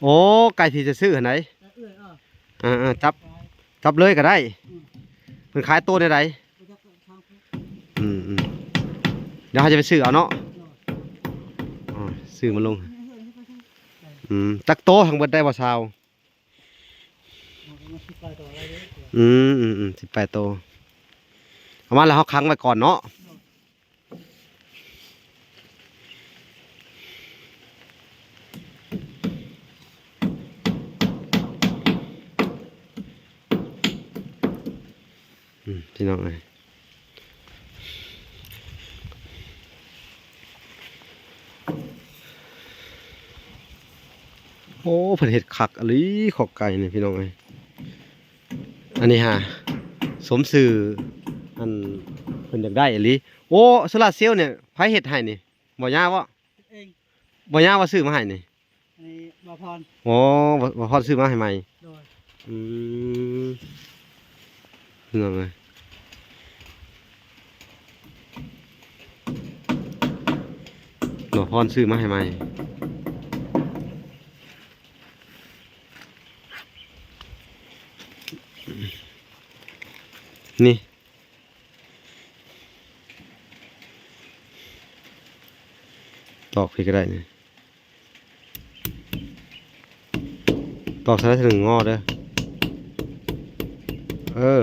ໂອ້ ໄກ່ທີ່ຈະຊື້ຫັ້ນໃດ? ໄກ່ເອື້ອຍ ເອີ ເອີໆ ຈັບ ຈັບເລີຍກໍໄດ້. ອືມ ເພິ່ນຂາຍໂຕແນວໃດ? ບໍ່ຈັກ ຖາມເພິ່ນ. ອືມໆ ດຽວເຮົາຈະໄປຊື້ເອົາເນາະ. ໂດຍ ອໍ ຊື້ມາລົງ. ອືມ ຈັກໂຕທັງເບິດໄດ້ບໍ່ຊາວ? ອືມໆໆ ສິບປາຍໂຕ ເອົາມາແລ້ວເຮົາຂັງໄວ້ກ່ອນເນາະ. ອືມ ພີ່ນ້ອງເອີຍ ໂອ້ ເພິ່ນເຮັດຄັກອີ່ຫຼີ ຄອກໄກ່ນີ້ ພີ່ນ້ອງເອີຍ. ອັນນີ້ຫາ ສົມຊື່ ອັນ ເພິ່ນຢາກໄດ້ອີ່ຫຼີ. ໂອ້ ໂຊລາເຊວນີ້ ໃຜເຮັດໃຫ້ນີ້? ບໍ່ຍາວບໍ່? ເຮັດເອງ. ບໍ່ຍາວວ່າຊື້ມາໃຫ້ນີ້? ອັນນີ້ບ່າວພອນ. ອໍ ບ່າວ ບ່າວພອນຊື້ມາໃຫ້ໃໝ່. ໂດຍ. ອືມ ພີ່ນ້ອງເອີຍ ບ່າວພອນຊື້ມາໃຫ້ໃໝ່. ນີ້ ຕອກພີ້ກໍໄດ້ນີ້ ຕອກໃສ່ເທື່ອໜຶ່ງງໍເດີ. ເອີ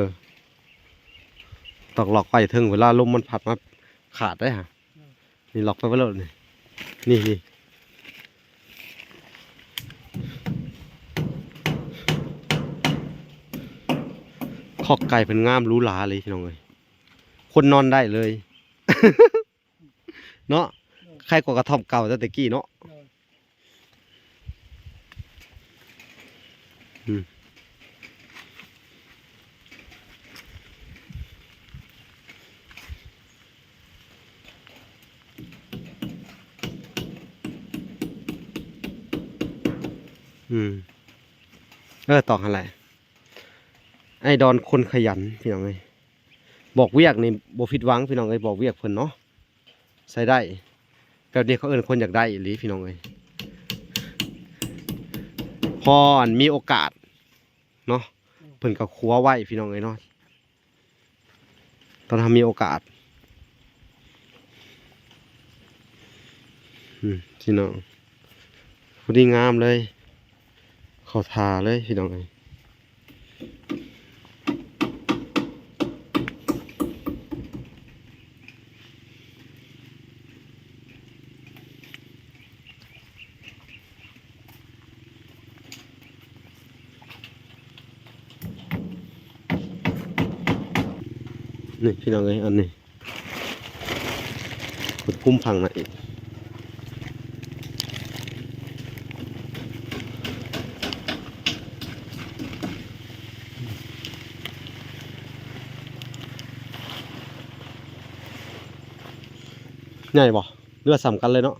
ຕອກລັອກໄວ້ເທິງ ເວລາລົມມັນພັດມາຂາດໄດ້ຫະ. ນີ້ລັອກໄປໄວ້ໂລດນີ້ ນີ້ ນີ້ ຄອກໄກ່ເພິ່ນງາມຫຼູຫຼາເລີຍ ພີ່ນ້ອງເອີຍ ຄົນນອນໄດ້ເລີຍ ເນາະ. ໂດຍ. ໄຄກວ່າກະທ່ອມເກົ່າແຕ່ຕະກີ້ເນາະ. ໂດຍ. ອືມ ອືມ ເອີ ຕອກຫັ້ນແຫຼະ ໄອ້ດອນຄົນຂະຫຍັນ ພີ່ນ້ອງເອີຍ. ບອກວຽກນີ້ບໍ່ຜິດຫວັງ ພີ່ນ້ອງເອີຍ ບອກວຽກເພິ່ນເນາະ ໃຊ້ໄດ້. ແບບນີ້ເຂົາເອີ້ນຄົນຢາກໄດ້ອີ່ຫຼີ ພີ່ນ້ອງເອີຍ ພໍອັນມີໂອກາດເນາະ ເພິ່ນກໍຂົວໄວ້ ພີ່ນ້ອງເອີຍເນາະ ຕອນເຮົາມີໂອກາດ. ອືມ ພີ່ນ້ອງ ພໍດີງາມເລີຍ ເຂົ້າທ່າເລີຍ ພີ່ນ້ອງເອີຍ. ນີ້ ພີ່ນ້ອງເອີຍ ອັນນີ້ ເພິ່ນຄຸມຝັ່ງໃນ ໃຫຍ່ບໍ່ ຫຼືວ່າສ່ຳກັນເລີຍເນາະ?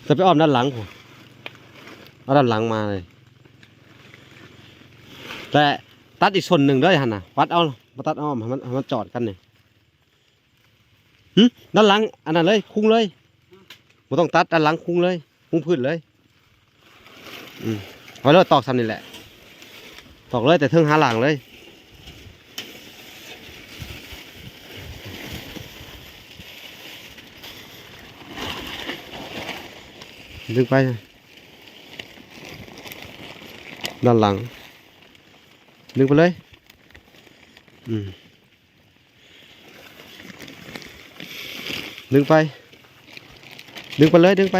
ຈະໄປອ້ອມດ້ານຫຼັງພຸ້ນ ເອົາດ້ານຫຼັງມາເລີຍ. ແຕ່ຕັດອີກສົ້ນໜຶ່ງເດີຫັ້ນນະ ປັດເອົາ ມາຕັດອ້ອມໃຫ້ມັນ ໃຫ້ມັນຈອດກັນນີ້. ຫຶ ດ້ານຫຼັງອັນນັ້ນເລີຍ ຄຸງເລີຍ ບໍ່ຕ້ອງຕັດ ດ້ານຫຼັງຄຸງເລີຍ ຄຸງພື້ນເລີຍ. ອືມ ເອົາເລີຍ ຕອກສ່ຳນີ້ແຫຼະ ຕອກເລີຍ ແຕ່ເທິງຫາລ່າງເລີຍ. ດຶງໄປ ດ້ານຫຼັງ ດຶງໄປເລີຍ. ອືມ ດຶງໄປ ດຶງໄປເລີຍ ດຶງໄປ.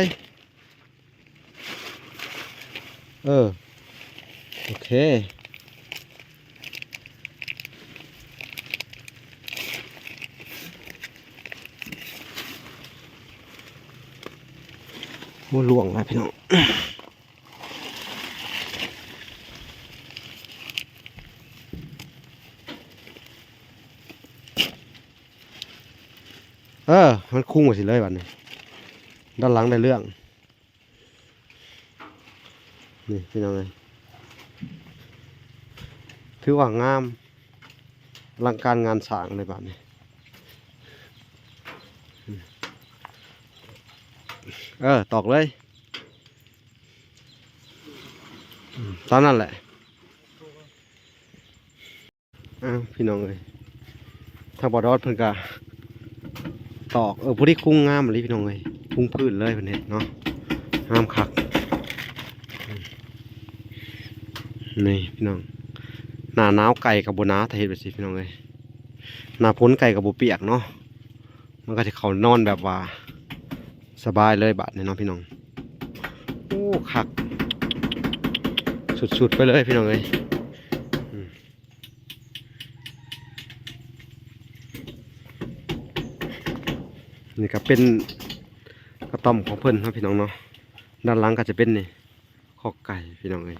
ເອີ ໂອເຄ. ໂອ້ ລ່ວງແລ້ວພີ່ນ້ອງ. ເອີ ມັນຄຸງໄວ້ຊິເລີຍບັດນີ້ ດ້ານຫຼັງໄດ້ເລື່ອງ. ນີ້ພີ່ນ້ອງເອີຍ ຖືວ່າງາມ ອະລັງການງານສ້າງເລີຍບາດນີ້. ເອີ ຕອກເລີຍ ຕາມນັ້ນແຫຼະ. ອ້າວ ພີ່ນ້ອງເອີຍ ທາງບ່າວດອນເພິ່ນກະຕອກ ເອີ ພໍດີຄຸງງາມອີ່ຫຼີພີ່ນ້ອງເອີຍ ຄຸງພື້ນເລີຍເພິ່ນເຮັດເນາະ ງາມຄັກ. ນີ້ພີ່ນ້ອງ ໜ້າໜາວໄກ່ກະບໍ່ໜາວ ຖ້າເຮັດແບບຊີ້ພີ່ນ້ອງເອີຍ ໜ້າຝົນໄກ່ກະບໍ່ປຽກເນາະ ມັນກະຊິເຂົ້ານອນແບບວ່າສະບາຍເລີຍບາດນີ້ເນາະພີ່ນ້ອງ. ໂອ້ ຄັກສຸດໆໄປເລີຍພີ່ນ້ອງເອີຍ. ນີ້ກະເປັນກະຕ້ອມຂອງເພິ່ນເນາະພີ່ນ້ອງເນາະ ດ້ານຫຼັງກະຈະເປັນນີ້ ຄອກໄກ່ພີ່ນ້ອງເອີຍ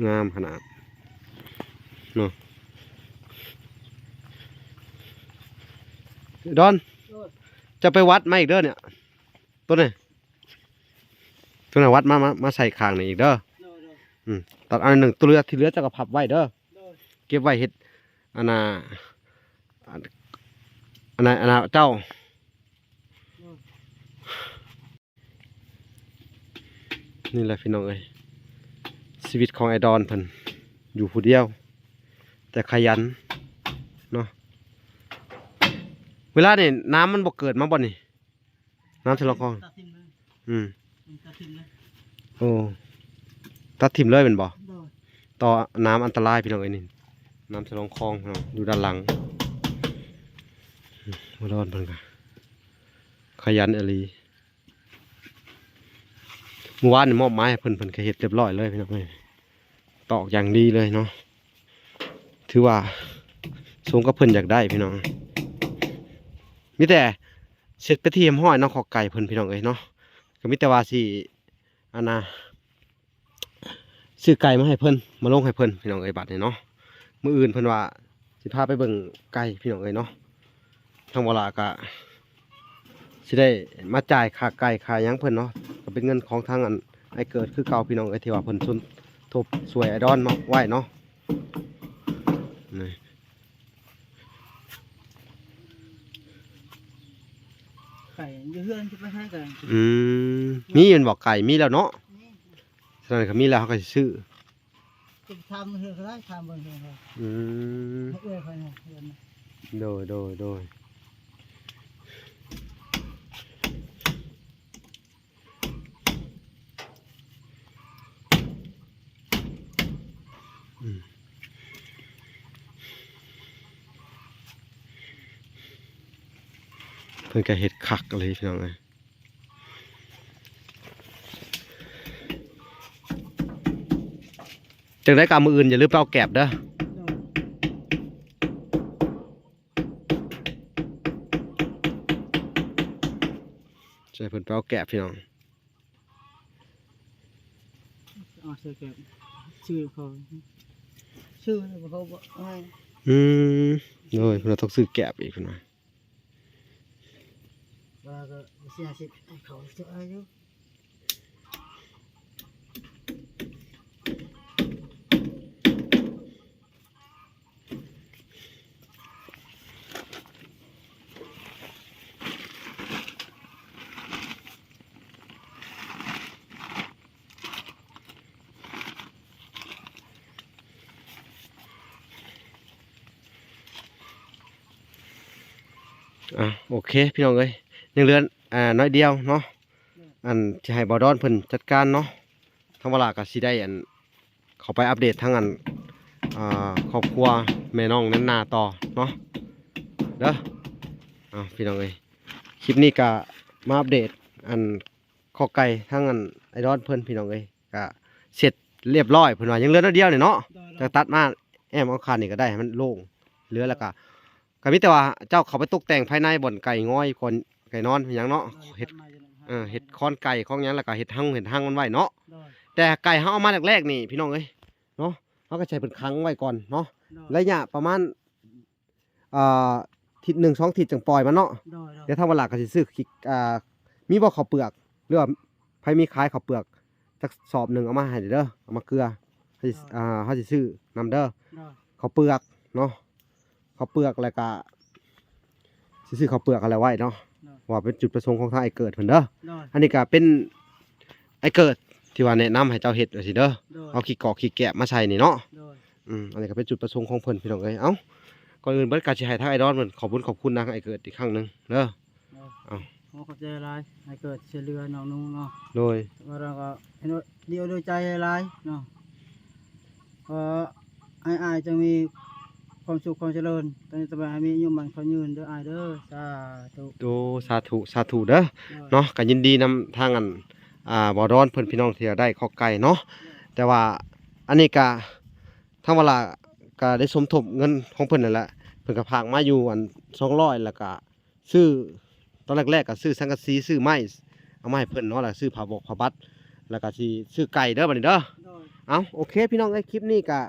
ງາມຂະໜາດເນາະ. ດອນ ໂດຍ ເຈົ້າໄປວັດມາອີກເດີ ເນຍ ໂຕນີ້ ໂຕນັ້ນວັດມາ ມາ ມາໃສ່ຂ້າງນີ້ອີກເດີ. ໂດຍ ໂດຍ ອືມ ຕັດອັນໜຶ່ງ ໂຕເຫຼືອ ທີ່ເຫຼືອເຈົ້າກະພັບໄວ້ເດີ. ໂດຍ ເກັບໄວ້ເຮັດ ອັນນ່າ ອັນ ອັນນ່າ ອັນນ່າ ເຈົ້າ. ໂດຍ ນີ້ແຫຼະພີ່ນ້ອງເອີຍ ຊີວິດຂອງອ້າຍດອນເພິ່ນ ຢູ່ຜູ້ດຽວ ແຕ່ຂະຫຍັນເນາະ. ເວລານີ້ນ້ຳມັນບໍ່ເກີດມາບໍ່ນີ້? ນ້ຳໃສ່ລອງຄອງ ຕັດຖິ້ມເລີຍ ອືມ ຕັດຖິ້ມເລີຍ. ໂອ້ ຕັດຖິ້ມເລີຍແມ່ນບໍ່? ໂດຍ ຕໍ່ນ້ຳອັນຕະລາຍພີ່ນ້ອງເອີຍ ນີ້ ນ້ຳໃສ່ລອງຄອງເນາະ ຢູ່ດ້ານຫຼັງ. ບໍ່ດອນເພິ່ນກະຂະຫຍັນອີ່ຫຼີ. ມື້ວານນີ້ມອບໝາຍໃຫ້ເພິ່ນ ເພິ່ນກະເຮັດຮຽບຮ້ອຍເລີຍພີ່ນ້ອງເອີຍ ຕອກຢ່າງດີເລີຍເນາະ. ຖືວ່າສົມກັບເພິ່ນຢາກໄດ້ພີ່ນ້ອງ ມີແຕ່ເສັດເປັນທີ່ຮຽບຮ້ອຍເນາະ ຄອກໄກ່ເພິ່ນພີ່ນ້ອງເອີຍເນາະ. ກະມີແຕ່ວ່າຊິ ອັນນ່າ ຊື້ໄກ່ມາໃຫ້ເພິ່ນ ມາລົງໃຫ້ເພິ່ນພີ່ນ້ອງເອີຍ ບາດນີ້ເນາະ. ມື້ອື່ນເພິ່ນວ່າຊິພາໄປເບິ່ງໄກ່ພີ່ນ້ອງເອີຍເນາະ. ທາງບໍ່ຫຼ້າກະຊິໄດ້ມາຈ່າຍຄ່າໄກ່ຄ່າຫຍັງເພິ່ນເນາະ ກະເປັນເງິນຂອງທາງອັນອ້າຍເກີດຄືເກົ່າພີ່ນ້ອງເອີຍ ທີ່ວ່າເພິ່ນສົມທົບຊ່ວຍອ້າຍດອນມາໄວ້ເນາະ. ນີ້ ໄກ່ຢູ່ເຮືອນ ຊິໄປໃສກະ ອືມ ມີແມ່ນບໍ່ໄກ່? ມີແລ້ວເນາະ ມີ ສະນັ້ນກະມີແລ້ວ ເຮົາກະຊິຊື້ ຖາມເຮືອນກະໄດ້ ຖາມເບິ່ງເຮືອນ. ອືມ ເອື້ອຍຂ້ອຍນະ ເຮືອນນະ. ໂດຍ ໂດຍ ໂດຍ. ອືມ ເພິ່ນກະເຮັດຄັກອີ່ຫຼີພີ່ນ້ອງເອີຍ. ຈັ່ງໃດກະມື້ອື່ນຢ່າລືມໄປເອົາແກບເດີ. ໃຫ້ເພິ່ນໄປເອົາແກບພີ່ນ້ອງ ເອົາໃສ່ແກບ ຊື່ເຂົາ ຊື່ເຂົາບໍ່ໃຫ້. ອືມ ໂດຍ ເພິ່ນວ່າຕ້ອງຊື້ແກບອີກ ເພິ່ນວ່າ ວ່າກະເສຍສິດໃຫ້ເຂົາເຈົ້າຢູ່. ອ່າ ໂອເຄພີ່ນ້ອງເອີຍ ຍັງເຫຼືອ ອ່າ ໜ້ອຍດຽວເນາະ ອັນ ຊິໃຫ້ບ່າວດອນເພິ່ນຈັດການເນາະ. ທາງວາລາກະຊິໄດ້ ອັນ ເຂົ້າໄປອັບເດດທາງ ອັນ ອ່າ ຄອບຄົວແມ່ນ້ອງແນນນາຕໍ່ເນາະ ເດີ. ເອົາ ພີ່ນ້ອງເອີຍ ຄລິບນີ້ກະມາອັບເດດ ອັນ ຄອກໄກ່ທາງ ອັນ ອ້າຍດອນເພິ່ນ ພີ່ນ້ອງເອີຍ ກະເສັດລຽບຮ້ອຍ ເພິ່ນວ່າຍັງເຫຼືອໜ້ອຍດຽວນີ້ເນາະ ໂດຍໆ ຈະຕັດມາແອ້ມເອົາຄານນີ້ກະໄດ້ ໃຫ້ມັນໂລ່ງ ເຫຼືອແລ້ວກະ ກະມີແຕ່ວ່າເຈົ້າເຂົ້າໄປຕົກແຕ່ງພາຍໃນ ບ່ອນໄກ່ງອຍ ບ່ອນໄກ່ນອນ ຫຍັງເນາະ ໂດຍໆ ເຮັດ ຕັດມາຢູ່ນຳ ເອີ ເຮັດຄອນໄກ່ຄອນຫຍັງ ແລ້ວກໍເຮັດຮັງເຮັດຮັງມັນໄວ້ເນາະ. ໂດຍ ແຕ່ໄກ່ເຮົາເອົາມາແລກໆນີ້ພີ່ນ້ອງເອີຍເນາະ ເຮົາກໍໃຫ້ເພິ່ນຂັງໄວ້ກ່ອນເນາະ. ໂດຍ ໄລຍະປະມານ ອ່າ ທິດໜຶ່ງສອງທິດຈັ່ງປ່ອຍມັນເນາະ. ໂດຍໆ ດຽວທາງວະລາກໍຊິຊື້ຂີ້ ອ່າ ມີບໍ່ເຂົ້າເປືອກ ຫຼືວ່າໃຜມີຂາຍເຂົ້າເປືອກຈັກສອບໜຶ່ງ ເອົາມາໃຫ້ເດີ ເອົາມາເກືອ ເຮົາຊິ ໂດຍ ອ່າ ເຮົາຊິຊື້ນຳເດີ. ໂດຍ ເຂົ້າເປືອກເນາະ ເຂົ້າເປືອກ ແລ້ວກະຊິຊື້ເຂົ້າເປືອກຫັ້ນແຫຼະໄວ້ເນາະ. ໂດຍ ວ່າເປັນຈຸດປະສົງຂອງທາງອ້າຍເກີດເພິ່ນເດີ. ໂດຍ ອັນນີ້ກະເປັນອ້າຍເກີດທີ່ວ່າແນະນຳໃຫ້ເຈົ້າເຮັດວ່າຊີ້ເດີ. ໂດຍ ເອົາຂີ້ກອກຂີ້ແກບມາໃສ່ນີ້ເນາະ. ໂດຍ ອືມ ອັນນີ້ກໍເປັນຈຸດປະສົງຂອງເພິ່ນ ພີ່ນ້ອງເອີຍ. ເອົ້າ ກ່ອນອື່ນເບິດກໍຊິໃຫ້ທາງອ້າຍດອນເພິ່ນຂອບບຸນຂອບຄຸນນາງອ້າຍເກີດອີກຄັ້ງໜຶ່ງເດີ. ໂດຍ ເອົ້າ ຂໍຂອບໃຈຫຼາຍ ອ້າຍເກີດຊ່ວຍເຫຼືອນ້ອງນຸເນາະ. ໂດຍ ແຕ່ວ່າເຮົາກໍເຫັນວ່າດີອົກດີໃຈຫຼາຍເນາະ. ຂໍໃຫ້ອ້າຍຈົ່ງມີຄວາມສຸກຄວາມຈະເລີນ ຕອນນີ້ຕໍ່ໄປໃຫ້ມີອາຍຸໝັ້ນຂວັນຍືນເດີອ້າຍເດີ. ສາທຸ. ໂອ້ ສາທຸ ສາທຸເດີ. ໂດຍ ເນາະ ກໍຍິນດີນຳທາງອັນ ອ່າ ບ່າວດອນເພິ່ນ ພີ່ນ້ອງ ທີ່ໄດ້ຄອກໄກ່ເນາະ. ໂດຍ ແຕ່ວ່າອັນນີ້ກະ ທາງວະລາກໍໄດ້ສົມທົບເງິນຂອງເພິ່ນນັ້ນແຫຼະ ເພິ່ນກໍຝາກມາຢູ່ອັນສອງຮ້ອຍ ແລ້ວກໍຊື້ ຕອນແລກໆກໍຊື້ສັງກະສີ ຊື້ໄມ້ ເອົາມາໃຫ້ເພິ່ນເນາະ ແລ້ວຊື້ຜ້າບອກຜ້າບັດ ແລ້ວກໍຊິຊື້ໄກ່ເດີບັດນີ້ເດີ. ໂດຍ ເອົ້າ ໂອເຄ ພີ່ນ້ອງເອີຍ ຄລິບນີ້ກໍ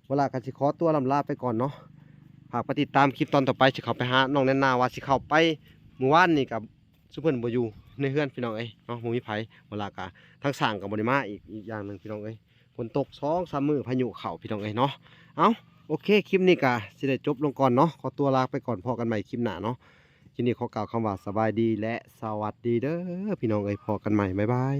ວະລາກໍຊິຂໍຕົວລ່ຳລາໄປກ່ອນເນາະ. ຝາກໄປຕິດຕາມຄລິບຕອນຕໍ່ໄປ ຊິເຂົ້າໄປຫານ້ອງແນນນາ ວ່າຊິເຂົ້າໄປ. ມື້ວານນີ້ກໍຊຸມເພິ່ນບໍ່ຢູ່ໃນເຮືອນ ພີ່ນ້ອງເອີຍເນາະ ບໍ່ມີໃຜ. ວະລາກໍທາງຊ່າງກໍບໍ່ໄດ້ມາອີກ ອີກຢ່າງໜຶ່ງ ພີ່ນ້ອງເອີຍ ຝົນຕົກສອງສາມມື້ ພາຍຸເຂົ້າ ພີ່ນ້ອງເອີຍເນາະ. ເອົ້າ ໂອເຄ ຄລິບນີ້ກໍຊິໄດ້ຈົບລົງກ່ອນເນາະ ຂໍຕົວລາໄປກ່ອນ ພໍ້ກັນໃໝ່ຄລິບໜ້າເນາະ. ຄລິບນີ້ຂໍກ່າວຄຳວ່າສະບາຍດີ ແລະ ສະຫວັດດີເດີ ພີ່ນ້ອງເອີຍ ພໍ້ກັນໃໝ່ ບາຍບາຍ.